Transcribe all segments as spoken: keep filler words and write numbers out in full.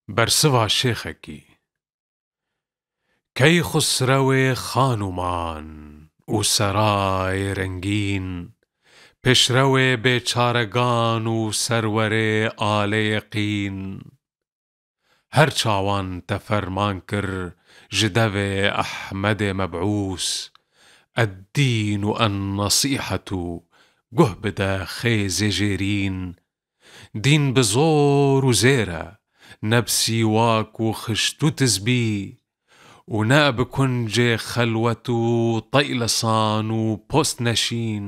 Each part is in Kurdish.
Bersiva şêxekî. Keyxusrewê xanûman û serayê rengîn, pêşrewê bêçaregan û serwerê alê yeqîn. Her çawan te ferman kir ji devê Ehmedê mebûs, eddîn û en-nesîhetu guh bide xêzê jêrîn. Dîn bi zor û zêr e, ne bi sîwak û xişt û tizbî, û ne bi kuncê xelwet û teylesan û postneşîn.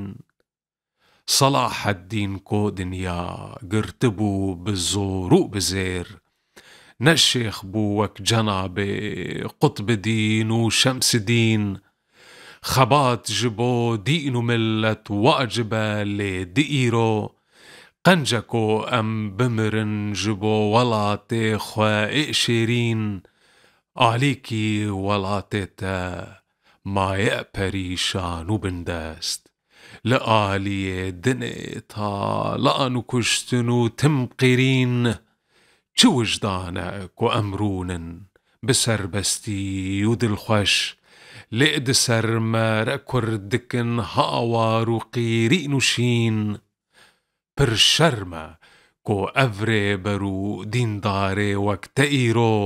Selaheddîn ko dinya girtibû bi zor û bi zêr, ne şêx bû wek cenabê Qutbidîn û Şemsidîn. Xebat ji bo dîn û millet wacib e, lê di îro qenc e ku em bimirin ji bo welatê xwe ê şêrîn. Alîkî welatê te maye perîşan û bindest. Li aliyê dinê talan û kuştin û tim qîrîn. Çi wijdan e ku em rûnin bi serbestî û dilxweş, lê di ser me re kurd dikin hawar û qîrîn û şîn. Pir şerm e ku ev rêber û dîndarê wek te îro,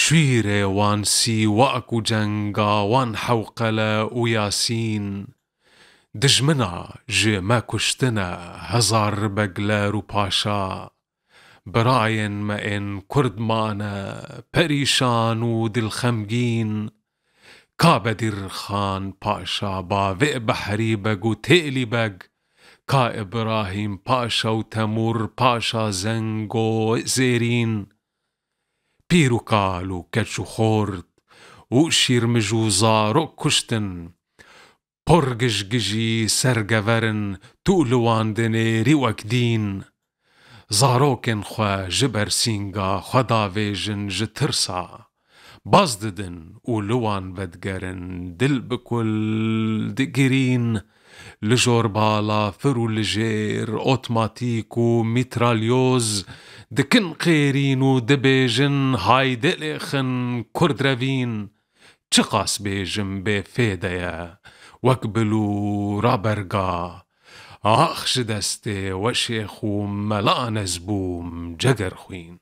şûrê wan sîwak û cenga wan Hewqele û Yasîn, dijmina ji me kuştine hezar begler û paşa. Birayên me ên kurd mane perîşan û dilxemgîn. Ka Bedirxan Paşa bavê Behrî Beg û Têlî Beg, ka Îbrahîm Paşa û Temûr Paşa Zengo Zêrîn. Pîr û kal û keç û xort û şîrmij û zarok kuştin. Por gijgijî sergeverin tu li wan dinêrî wek dîn. Zarokên xwe ji ber sînga xwe davêjin ji tirsa. Baz didin û li wan vedigerin dil bi kul digirîn. Li jor balafir û li jêr otmatîk û mîtralyoz dikin qêrîn û dibêjin, haydê lêxin kurd revîn. Çiqas bêjim bê fêde ye, wek bilûra berga. Ax ji destê we şêx û melan ez bûm cegerxwîn.